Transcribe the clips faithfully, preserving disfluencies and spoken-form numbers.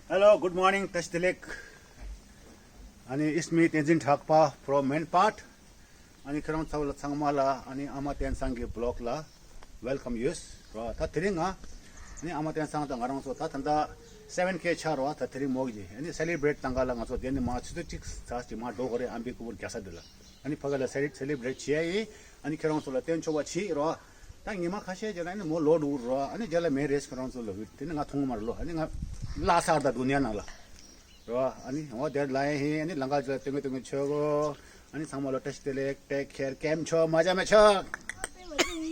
Hello, good morning, བཀྲ་ཤིས་བདེ་ལེགས། ཨ་ནི་it's me Tenzin Thakpa from Manpart. ཨ་ནི་ཁྱེད་རང་ཚང་མ་ལ་ཨ་ནི་ཨ་མ་བསྟན་སང་གི་བི་ལོག་ལ་welcome ཡོད་རོ། ད་དེ་རིང་ང་ཨ་ནི་ཨ་མ་བསྟན་སང་དང་ང་རང་ཚོ་ད་ད་ལྟ་seven K ཆགས་རོ། ད་དེ་རིང་མོག་གི་ཨ་ནི་celebrate བཏང་ག་ལ་ང་ཚོ་དེ་ནི་མ་ཆུ་ཚོད་གཅིག་ཙམ་ཅིག་མ་འགྲོ་གི་རེད། ཨམ་བི་ཀ་པུར་རྒྱལ་ས་དེ་ལ་ཨ་ནི་ཕ་གི་ལ་celebrate བྱེད་ཡ་ཡིན། ཨ་ནི་ཁྱེད་རང་ཚོ་ལ་བསྟན་ཆོག་པ་བྱེད་རོ། ད་ཉི་མ་ཁ་ཤས་རྗེས་ལ་ནི་མོ་ལོག་འགྲོ་རོ། ཨ་ནི་རྗེས་ལ་མེད་རེད། ཁྱོད་རང་ཚོ་ལ་དེ་ནི་ང་མཐོང་གི་མ་རེད་ལོ། ཨ་ནི་ང་བརླག་ཚར་ད་དུ་ནས་ནང་ལ་རོ། ཨ་ནི་འོ་དེར་ལ་ཡ་ཧེ། ཨ་ནི་ལང་ཀ་ཅོ་ཏེ་མེ་ཏེ་མེ་ཆོ་གོ། ཨ་ནི་ཚང་མ་ལ་བཀྲ་ཤིས་བདེ་ལེགས། Take care. ཀེམ་ཆོ་མ་ཅ་མེ་ཆོ།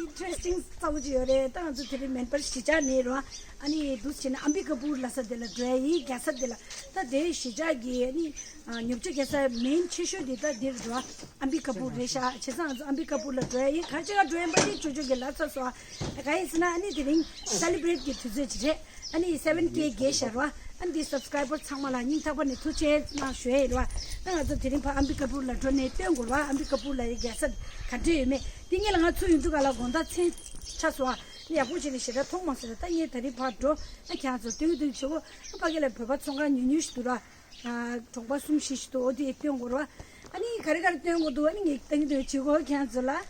Interesting རྩ་བོ་ཅིག་ཡོད་རེད། ད་ང་ཚོ་དེ་རིང་མེན་པར་གཞིས་ཆགས་ནས་རོ། ཨ་ནི་འདུག་བྱས་ན་ཨམ་བི་ཀ་པུར་ལ་ས་དེ་ལ་འགྲོ་ཡ་ཡིན། རྒྱལ་ས་དེ་ལ། ད་དེ་གཞིས་ཆགས་ཀྱི་ཨ་ནི་ཨ་ཉོ་ཆ་རྒྱལ་ས་མེན་ཆེ་ཤོས་དེ་ད་འདིར་འགྲོ། ཨམ་བི་ཀ་པུར་རེད་ཤག་བྱས་ཙང་ང་ཚོ་ཨམ་བི་ཀ་པུར་ལ་འགྲོ་ཡ་ཡིན། ག་ཅི་ག་འགྲོ་ཡིན་པ་དེ་ཅོ་ཅོ་གི་ལབ་ཚར་སོང་། ག་ཡིན་ཟེར་ན་ཨ་ནི་དེ་རིང་celebrate གི་དུས་ཚོད་ཅིག་རེད། ཨ་ནི་seven K བརྒལ་ཤག་རོ། ཨ་ནི་དེ་subscriber ཚང་མ་ལ་སྙིང་ཐག་པ་ནས་ཐུགས་རྗེ་གནང་ཞུ་ཡ་ཡིན་རོ། ད་ང་ཚོ་དེ་རིང་ཕར་ཨམ་བི་ཀ་པུར་ལ་འགྲོ་ནས་སྟོན་དགོས་རོ། ཨམ་བི་ཀ་པུར་ལ་ཡི་རྒྱལ་ས་ག་འདྲ་ཡོད་མེད་དེ་ངེད་ལ་ང་ཚོ་ཡིན་དུས་ག་ལ་དགོང་དག་མཚན་ཆགས་སོང་། ཨ་ནི་ཡག་པོ་བྱས་ནས་ཞེ་དྲག་མཐོང་མ་སོང་ར། ད་ངས་དེ་རིང་ཕར་འགྲོ། ཨ་ཁྱེད་ཚོ་སྟོན་གི་འདུག་བྱེད་གོ། ཨ་ཕ་གི་ལ་བོད་པ་ཚོང་ཁང་ཉུང་ཉུང་ཞིག་འདུག་ར། ཨ་གྲོང་པ་གསུམ་བཞི་ཞིག་འདུག་འོ་དེ་སྟོན་དགོས་ར། ཨ་ནི་ག་རེ་ག་རེ་སྟོན་དགོས་འདུག་ཨ་ནི་ངས་སྟོན་གི་འདུག་བྱེད་གོ་ཁྱེད་ཚོ་ལ། ཨ་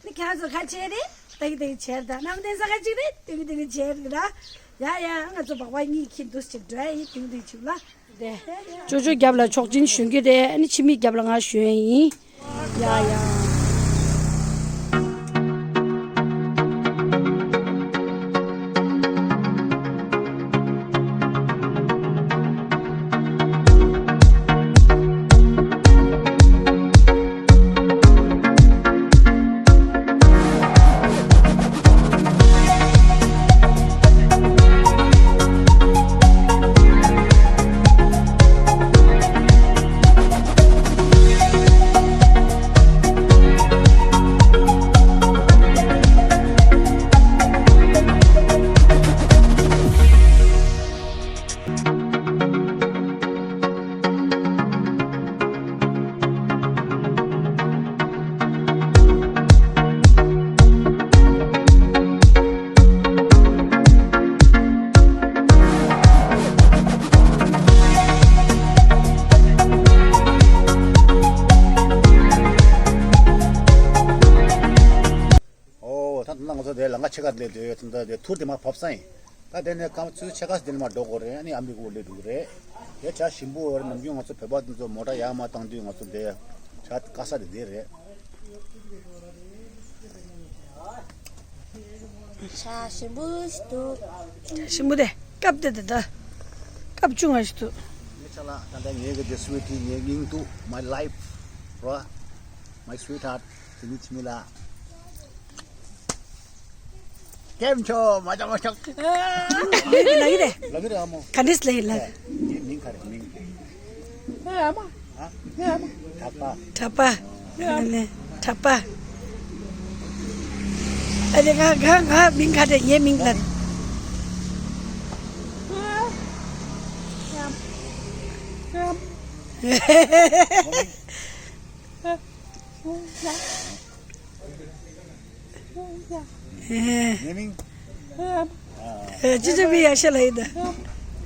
ནི་ཁྱེད་ཚོ་ག་བྱེད་རེད། སྟོན་གི་སྟོན་གི་བྱེད་རེད། ད་ནང་བསྟན་ས་ག་ཅིག་རེད། སྟོན་གི་སྟོན་གི་བྱེད་རེད་ར། ཡ་ཡ། ང་ཚོ་སྦག་སྦག་གཉིས་ཁྱེར་འདུག་ཅིག་འགྲོ་ཡ་ཡིན། སྟོན་གི་སྟོན་གི་བྱེད་ལ། ཅོ་ཅོ་རྒྱབ་ལ་ཆོག་མཆན་ཞུ་གི་རེད། ཨ་ནི་ཕྱི་མིག་རྒྱབ་ལ་ང་ཞུ་ཡ་ཡིན། ཡ་ཡ། ཨོ། ད་ད་ང་ཚོ་དེ་ལམ་ཁ་ཕྱེད་ཀ་སླེབས་དུས་ད་ལྟ་དེ་ཐུར་དེ་མར་བབས་ས་ཡིན། ད་དེ་ནས་སྐར་མ་ཆུ་ཚོད་ཕྱེད་ཀ་ཙམ་དེ་ནས་མར་འགྲོ་དགོས་རེད། ཨ་ནི་ཨ་མི་གུ་སླེབས་འགྲོ་གི་རེད། དེ་བྱ་ཞིམ་པོ་ཡོད་རེད། ནམ་རྒྱུན་ང་ཚོ་བོད་པ་འདི་ཚོ་མོ་ཊ་ཡར་མར་བཏང་དུས་ང་ཚོ་དེ་བྱ་དཀའ་ས་དེ་དེ་རེད། བྱ་ཞིམ་པོ་ཞིག་འདུག་བྱ་ཞིམ་པོ་དེ་སྐབས་དེ་དེ་ད་སྐབས་བཅུ་ང་ཞིག་འདུག་ངའི་ཆ་ལ་ད་ལྟ་ངའི་གི་དེ་སུའི་ཊི་ངའི་སྙིང་སྡུག my life རོ། My sweetheart། དེ་ནི་ཆི་མི་ལ། ཀེམ་ཆོ་མ་ཅོག་མ་ཅོག་ལ་གི་རེད། ལ་གི་རེད་ཨ་མོ། ག་འདྲས་ལ་ཡིན་ལ། ངའི་མིང་ག་རེ་མིང་། ཨ་མ། ཨ། ཨ་མ། གྲགས་པ། གྲགས་པ། ཨ་ནི་གྲགས་པ། ཨ་ནི་ང་ང་ང་མིང་ག་རེ་ངའི་མིང་ལ། ངའི་མིང་། ཨ། ཅི་ཅི་མི་ཡ་ཤ་ལ་ཡིན་ད།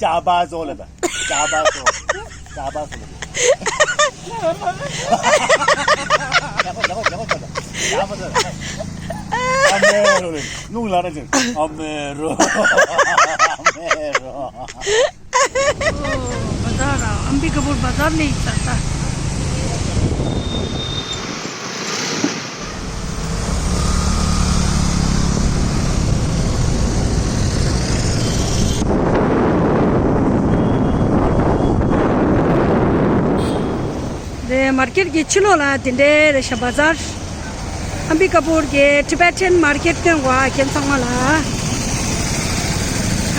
ཅ་པ་ཟོ་ལ་ད། ཅ་པ་ཟོ། ཅ་པ་ཟོ་ལ་ད། ཨ་མེ་རོ་ལེ། ལུང་ལ་ར་ཅན། ཨ་མེ་རོ། ཨ་མེ་རོ། ཨོ། བ་ཛར་ར། ཨམ་བི་ཀ་པུར་བ་ཛར་ནས་ཡིན་ས་ད། དེ་མར་ཀེཊ་གི་ཕྱི་ལོགས་ལ་དེ་འདྲའི་རེད་ཤག་བ་ཛར། ཨམ་བི་ཀ་པུར་གྱི་Tibetan market སྟོན་གོ་ཨ་ཁྱེད་ཚང་མ་ལ།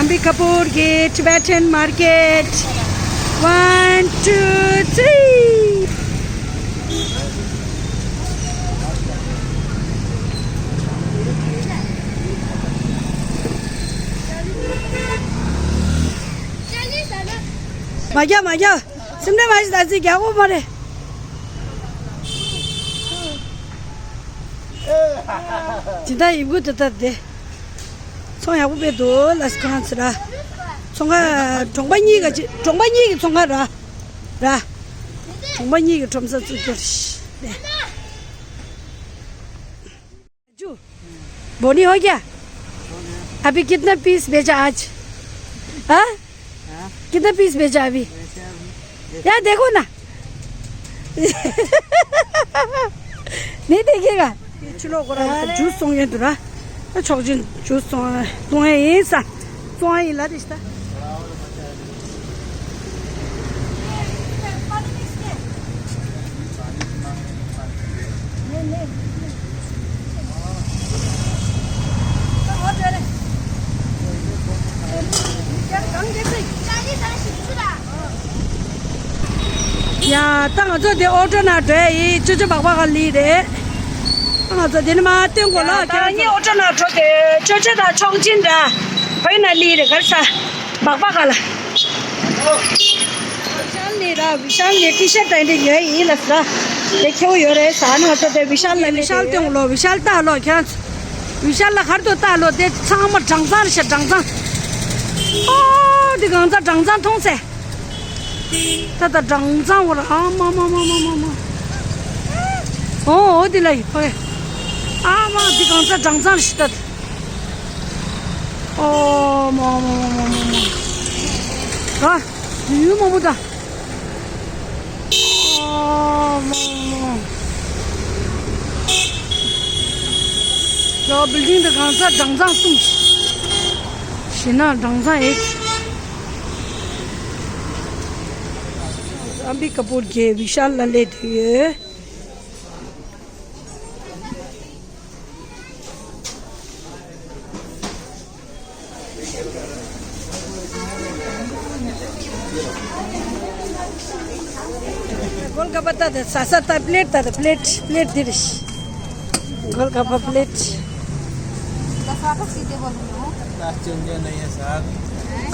ཨམ་བི་ཀ་པུར་གྱི་Tibetan market. One, two, three. མ་རྒྱག་མ་རྒྱག་སེམས་ཁྲལ་མ་བྱེད། ད་ཅི་རྒྱག་དགོས་མ་རེད། ཇི་ལྟར་ཡིན་གུ་དེ་ལྟར་བསྡད། ཚོང་ཡག་པོ་སྤེལ་འདུག་ལ་སི་ཁོ་རང་ཚོ་ར། ཚོང་ཁང་གྲོང་པ་གཉིས་ཀ་ཅི་གྲོང་པ་གཉིས་ཀྱི་ཚོང་ཁང་ར། ར། གྲོང་པ་གཉིས་ཀྱི་ཁྲོམ་ས་བཙུགས་རྒྱུ་རེད། जो बोनी हो गया। अभी कितना पीस बेचा आज? हाँ? कितना पीस बेचा अभी? यार देखो ना। नहीं देखिएगा। ये चलो को रहा जूस सोंगे तुरा। छोक जिन जूस सोंगे तुंगे ये सा सोंगे इला रिश्ता। ཡ། ད་ང་ཚོ་དེ་ཨོ་ཊོ་ནང་འགྲོ་ཡ་ཡིན། ཅོ་ཅོ་སྦག་སྦག་ག་ལི་རེད། ད་ང་ཚོ་དེ་ནས་མ་སྟོན་གོ་ལ། ད་ཁྱེད་ངའི་ཨོ་ཊོ་ནང་འགྲོ་དེ་ཅོ་ཅོ་དང་ཆོག་ཅིན་ར་བའི་ན་ལི་རེད་གར་ས་སྦག་སྦག་ག་ལ། བི་ཤཱལ་ནས་ར་བི་ཤཱལ་ནས་ཊི་ཤར་ཊི་དེ་འདྲ་ཡོད་ཡིན་ལ་ས་དེ་ཁྱེའུ་ཡོད་རེད་ས་ནས་ང་ཚོ་དེ་བི་ཤཱལ་ལ་བི་ཤཱལ་སྟོན་གོ་ལོ། བི་ཤཱལ་ལྟ་ལོ་ཁྱེད་རང་ཚོ། བི་ཤཱལ་ལ་གར་དུ་ལྟ་ལོ། དེ་ཚང་མ་སྦྲང་ཚང་རེད་ཤག་སྦྲང་ཚང་། ཨོ་དེ་གང་ཚ་སྦྲང་ཚང་མཐོང་སེ། ད་ད་སྦྲང་ཚང་བར་ཨ་མ་མ་མ་མ་མ། ཨོ་ཨོ་དེ་ལ་ཡི་ཕོ་ཡ། ཨ་མ་དེ་གང་ཚ་སྦྲང་ཚང་རེད་ཤག་ད། ཨོ་མ་མ་མ་མ་མ་མ། ཨ་ཡུ་མ་མ་ད། ཨོ་མ་མ། ཡ་བིལ་ཌིང་དེ་གང་ཚ་སྦྲང་ཚང་གསུམ། ཞེ་ན་སྦྲང་ཚང་ཨེ། ཨམ་བི་ཀ་པུར་གྱི་བི་ཤཱལ་ལ་སླེབས་དུས་ཡོད། गोलगप्पा ད་ད་ས་ས་ད་प्लेट ད་ད་प्लेट प्लेट འདི་རེད། गोलगप्पा प्लेट।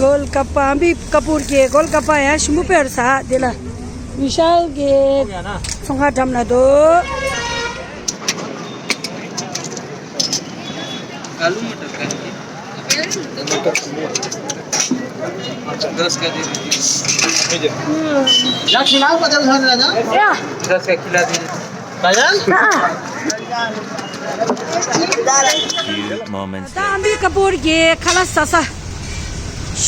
गोलगप्पा ཨམ་བི་ཀ་པུར་གྱི་गोलगप्पा ཡ་ཞིམ་པོ་དཔེ་རེད་ས་འདི་ལ། བི་ཤཱལ་གྱི་ཚོང་ཁང་འགྲམ་ན་འདུག कालू मटर का है। दस का दे दीजिए। या खिलाओ पचास हजार राजा। या। दस का खिला दीजिए। पचास? हाँ। Moments ད་ཨམ་བི་ཀ་པུར་གྱི་ཁ་ལག་ཟ་ས་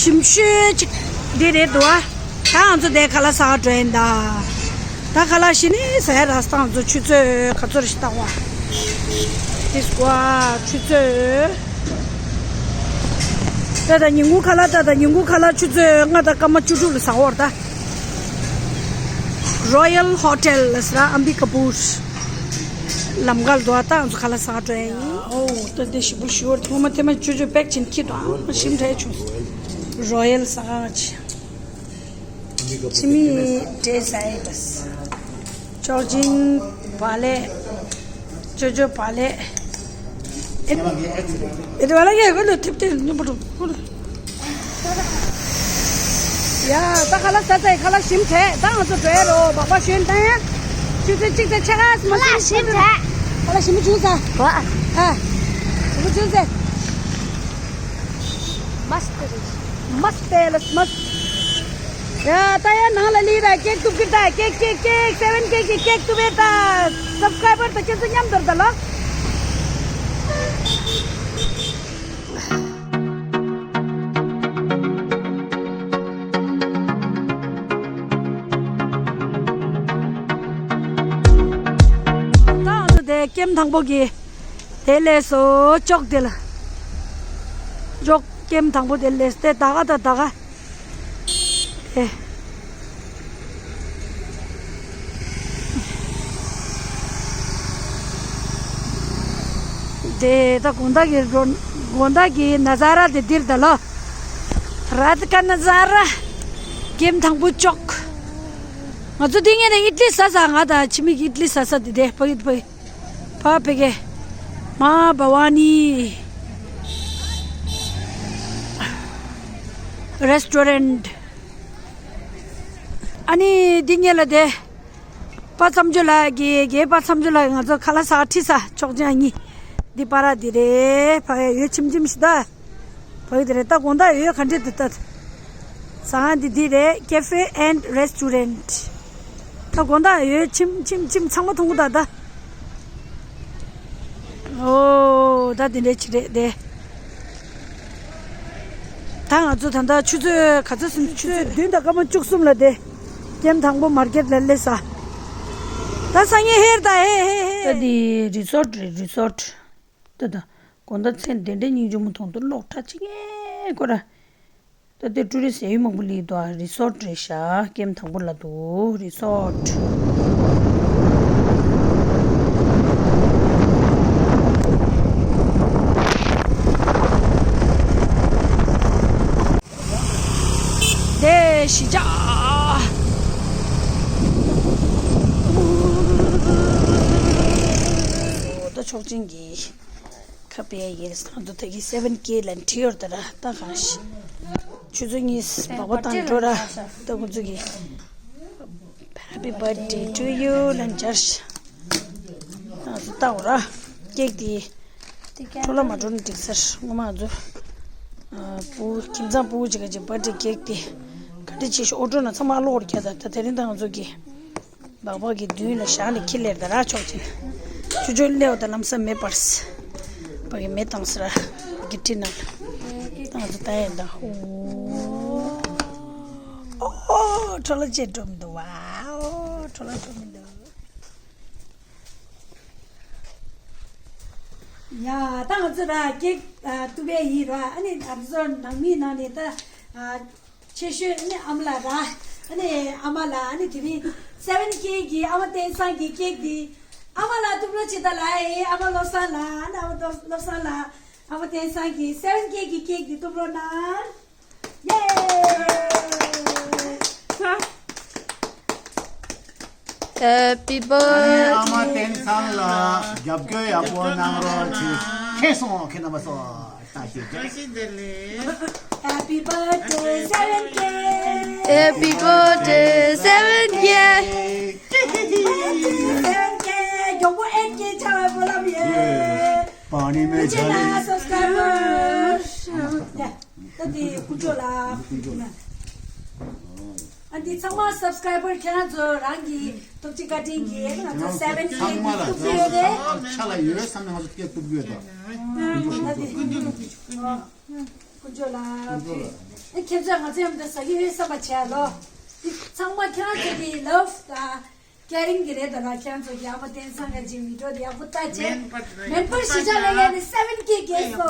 ཞིམ་ཤོས་ཅིག་འདི་རེད་འདུག་ཨ། ད་ང་ཚོ་དེ་ཁ་ལག་ཟ་འགྲོ་ཡིན་ད། ད་ཁ་ལག་ཞིག་ནི་ཟ་ཡ་རག་སྟངས་ཚོ་ཆུ་ཚོད་ག་ཚོད་རེ་ཞིག་བཏང་བ། དེ་སྐོར་ཆུ་ཚོད། ད་ད་ཉིན་གུང་ཁ་ལག་ད་ད་ཉིན་གུང་ཁ་ལག་ཆུ་ཚོད་ལྔ་དང་སྐར་མ་བཅུ་དྲུག་ལ་ཟ་འོར་ད། Royal Hotel ལ་ཟ་ཨམ་བི་ཀ་པུར། ལམ་ཁར་འདུག་ཨ། ད་ང་ཚོ་ཁ་ལག་ཟ་འགྲོ་ཡ་ཡིན། ཨོ་ད་དེ་ཞིམ་པོ་ཞུ་བར་ཐོག་མ་ཐེངས་མ་ཆུ་ཚོད་པེག་ཆེན་ཁྱི་དང་ཞིམ་དྲག་བྱུང་། Royal ཟ་ཁང་ཆེ། ཆི་མི་འདྲེ་ཟ་ཡི་བས། ཅོག་ཅིན་བག་ལེབ། ཅོ་ཅོ་བག་ལེབ། ཨེ་བག་ལེབ་ཡ་གོ་ལོ་ཐིབ་ཐིབ་ཉུང་པོ་འགྲོ། ཡ་ད་ཁ་ལག་ཟ་ཚར་ཡི། ཁ་ལག་ཞིམ་དྲག་ད་ང་ཚོ་འགྲོ་ཡ་རོ། སྦག་སྦག་ཞོན་ད་ཡ། ཆུ་ཚོད་གཅིག་དང་ཕྱེད་ཀ་མ་ཁ་ལག་ཞིམ་དྲག་ཁ་ལག་ཞིམ་པོ་བྱུང་ས། གོ་ཨ། ཨ། ཞིམ་པོ་བྱུང་ས། མ་སྟེ་རེད། མ་སྟེ་ལ་མ། ཡ་ད་ཡ་ནང་ལ་ལི་ར་ཀེག་ཐུབ་ཀི་ད། ཀེག་ཀེག་ཀེག་སེ་བན་ཀེག་གི་ཀེག་ཐུབ་ཡ་ད། སབ་སི་ཀ་རའི་བར་ད་ཁྱེད་ཚོ་མཉམ་དུ་ར་ད་ལོ། ད་ང་ཚོ་དེ་ཀེམ་དང་པོ་གི་དེ་ལས་སོ་ཅོག་དེ་ལ། ཅོག་ཀེམ་དང་པོ་དེ་ལས་དེ་ད་ག་ད་ད་ག་དེ། དེ་ད་དགོང་དག་གི་རོ་དགོང་དག་གི་ན་ཛ་ར་དེ་འདིར་ད་ལོ། རཱ་ཏི་ཀ་ན་ཛ་ར། ཀེམ་དང་པོ་ཅོག་ང་ཚོ་འདི་ངས་ནས་ཨིད་ལི་ཟ་ས། ང་དང་ཁྱིམ་མི་གི་ཨིད་ལི་ཟ་ས་དེ་དེ་ཕ་གི་ཕ་གི་ཕ་ཕ་གི་མ་བ་ཝ་ནི་རེས་ཊོ་རེན་ཊི། ཨ་ནི་འདི་ངས་ལ་དེ། པ་མཚམས་སྦྱོར་ལགས་ཀྱིས་རྒན་པ་མཚམས་སྦྱོར་ལགས་ང་ཚོ་ཁ་ལག་ཟ་ཁྲིད་ས་ཆོག་ཅན་གཉིས། འདི་པ་ར་འདི་རེད། ཕ་གི་ཡོད་ཆིམ་ཆིམ་ཞིག་ད། ཕ་གི་འདི་རེད། ད་དགོང་དག་ཡོད་ག་འདྲེ་འདི་ད། ཟ་ཁང་འདི་འདི་རེད། Cafe and Restaurant། ད་དགོང་དག་ཡོད། ཁྱིམ་ཁྱིམ་ཁྱིམ་ཚང་མ་མཐོང་གི་ད་ད། ཨོ་ད་འདི་འདྲའི་ཅིག་རེད་དེ། ད་ང་ཚོ་ད་ལྟ་ཆུ་ཚོད་ག་ཚོད་ཟིན། ཆུ་ཚོད་བདུན་དང་སྐར་མ་བཅུ་གསུམ་ལ་དེ། ཀེམ་དང་པོ་མར་ཀེཊ་ལ་སླེབས་ས། ད་སང་ཉིན་ཧེར་ད་ཧེ་ཧེ་ཧེ། ད་འདི་རི་སོར་ཊི་རེད། རི་སོར་ཊི། ད་ད། དགོང་དག་མཚན་དེ་འདྲའི་སྙིང་རྗེ་མོ་མཐོང་དུས་གློག་ཁྲ་ཆེ་ངེ་ཁོ་ར། ད་ལྟའི་ཀྲུ་རི་ཟེར་ཡུལ་མང་པོ་ལི་དོ། རི་སོར་ཊི་རེད་ཤག་ཀེམ་དང་པོ་ལ་འདུག་རི་སོར་ཊི། དེ་གཞིས་ཆགས། ད་ཆོག་མཆན་གྱི་ཁ་པའི་ཡིན། ང་ཚོ་ད་གི་སེ་བན་ཀེ་ལ་འཁྲིད་ཡོད་ད་ར། ད་གང་ཞིག་ཆུ་ཚོད་གཉིས་སྦག་སྦག་བཏང་འགྲོ་ར། ད་ཁོ་ཚོ་གི་Happy birthday to you ལ་འབྱར་ཤག་ང་ཚོ་ལྟ་འོ་ར། ཀེག་དེ་འཕྲོ་བརླག་མ་འགྲོ་ན་འགྲིག་ས་རེད། སྔོན་མ་ང་ཚོ་ཨ་བུ་ཁྱིམ་ཚང་བུ་གཅིག་ག་ཅིག་བར་ཌེ་ཀེག་དེ་ག་འདྲ་བྱས་ཤག་ཨོ་ཊོ་ནང་ཚང་མ་ཨ་ལོག་རྒྱག་ད། ད་དེ་རིང་ད་ང་ཚོ་གི་སྦག་སྦག་གི་མདུན་ལ་བཞག་ནས་ཁྱེར་སླེབས་ད་ར། ཆོག་མཆན། ཆུ་ཚོད་སླེབས་ད་ལམ་སང་མེ་འབར་སོང་། སྦག་གི་མེ་བཏང་ས་ར། གི་ཁྲི་ནང་ལ་ད་ང་ཚོ་ལྟ་ཡིན་ད། ཨོ་ཨོ་འཕྲོ་བརླག་བྱས་འགྲོ་མི་འདུག་བ། ཨོ་འཕྲོ་བརླག་འགྲོ་མི་འདུག་ཡ་ད་ང་ཚོ་ར་ཀེག་ཨ་གཏུབ་པའི་ཡིན་ར། ཨ་ནི་ང་ཚོ་ནང་མི་ནང་ནས་ད་ཨ་ཆེ་ཤོས་ཨ་ནི་ཨ་མ་ལགས་ར། ཨ་ནི་ཨ་མ་ལགས། ཨ་ནི་དེ་རིང་སེ་བན་ཀེ་གི་ཨ་མ་བསྟན་བཟང་གི་ཀེག་འདི་ཨ་མ་ལགས་གཏུབ་རོགས་བྱེད་ད་ལགས། ཨེ་ཨ་མ་བློ་བཟང་ལགས། ཨ་ནི་ཨ་མ་བློ་བཟང་ལགས། ཨ་མ་བསྟན་བཟང་གི་སེ་བན་ཀེ་གི་ཀེག་འདི་གཏུབ་རོགས་གནང་། ཡེ། Happy ཨ་ནི་ཨ་མ་བསྟན་བཟང་ལགས་རྒྱབ་སྐྱོར་ཡག་པོ་གནང་རོགས་བྱེད། ཁེ་སོང་ཁེ་ན་མ་སོང་། བཀྲ་ཤིས་བདེ་ལེགས། Happy birthday seven K. Happy birthday seven K. Seven K མགྱོགས་པོ་eight K ཆགས་པའི་སྨོན་ལམ་ཡོད། པ་ནི་མེ་ཆ་ལི། སབ་སི་ཀྲའི་བར། ད་དེ་ཀུན་སྤྱོད་ལ། ཨ་འདི་ཚང་མ་སབ་སི་ཀྲའི་བར་ཁྱེད་རང་ཚོ་རང་གི་སྟོབས་ཀྱི་བཀའ་དྲིན་གྱིས་ང་ཚོ་seven K ཚང་མ་ལ་གཏུབ་ཡོད་རེད། ཆ་ལ་ཡོད་བསམ་ནས་ང་ཚོ་སྐད་གཏུབ་དགོས་ད། ཀུན་སྤྱོད་ལ་ཕུལ། ཨ་ཁྱེད་ཚོས་ང་ཚོ་མཉམ་དུ་ཟ་གི་ཡོད་བསམ་པ་བྱས་ལོ། འདི་ཚང་མ་ཁྱེད་རང་ཚོ་གི་love དང་caring གི་རེད་ད་ལ། ཁྱེད་རང་ཚོ་གི་ཨ་མ་བསྟན་བཟང་ག་ཅིག་བི་ཌི་ཡོ་དེ་ཡག་པོ་ལྟ་བྱས། མེན་པར་ཞི་ཆགས་ལ་ཡ་ནི་seven K རྒྱས་སོ།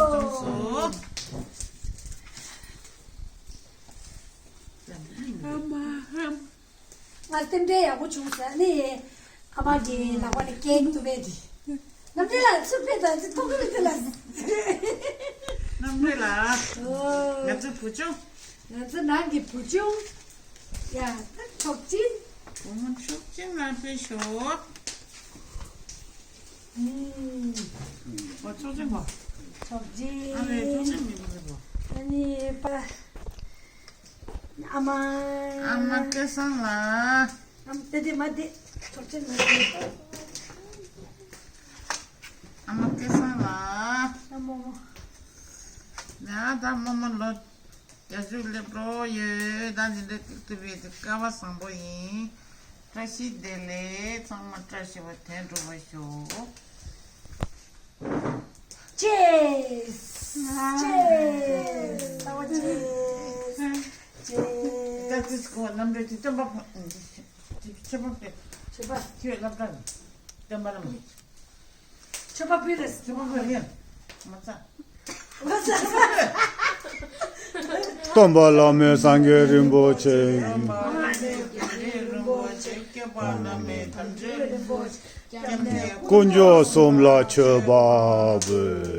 ང་རྟེན་འབྲེལ་ཡག་པོ་བྱུང་ཟེར་ནི། ཨ་མ་གི་ལག་པ་ནས་ཀེག་གཏུབ་པའི་དེ། རྣམ་འདྲེན་ལགས་ཚུར་ཕེབས་དང་ཚུར་ཐོག་ཁུར་དེ་ལ། རྣམ་འདྲེན་ལགས། ཨོ། ང་ཚོའི་བུ་ཆུང་། ང་ཚོ་ནང་གི་བུ་ཆུང་། ཡ་ད་ཆོག་ཅིང་། བུ་མོ་ཆོག་ཅིང་ལ་ཕེབས་ཤོག་ཨུམ། ཨོ་ཆོག་ཅིང་བ། ཆོག་ཅིང་། ཨ་ལེ་ཆོག་ཅིང་མི་བུ་རེད་བ། ཨ་ནི་པ། ཨ་མ། ཨ་མ་སྐལ་བཟང་ལགས། ཨ་མ་དེ་དེ་མ་དེ། ཐོབ་ཆེན་མ་དེ། ཨ་མ་སྐལ་བཟང་ལགས། ཨ་མ་མོ། ང་ད་རྨོ་མོ་ལོ་བརྒྱད་ཅུ་སླེབས་འགྲོ་ཡོད། ད་འདི་འདྲ་ཐུབ་པའི་སྐལ་བ་བཟང་པོ་ཡིན། བཀྲ་ཤིས་བདེ་ལེགས། ཚང་མ་བཀྲ་ཤིས་པ་དོན་འགྲུབ་པ་ཤོག Cheers! Cheers! ལྟ་བ་cheers! Cheers! ད་དེ་སྐོར་རྣམ་འགྲེལ་དེ་སྟོན་པ་ཕ་ཁྱེད་པ་ཁྱེད་པ་ཁྱོད་སློབ་གྲྭ་སྟོན་པ་རམ་ཁྱེད་པ་ཕུལ་རེད། ཁྱེད་པ་ཕུལ་ཡིན་མ་ཚ། སྟོན་པ་བླ་མེད་སངས་རྒྱས་རིན་པོ་ཆེ། དཀོན་མཆོག་གསུམ་ལ་མཆོད་པ་འབུལ།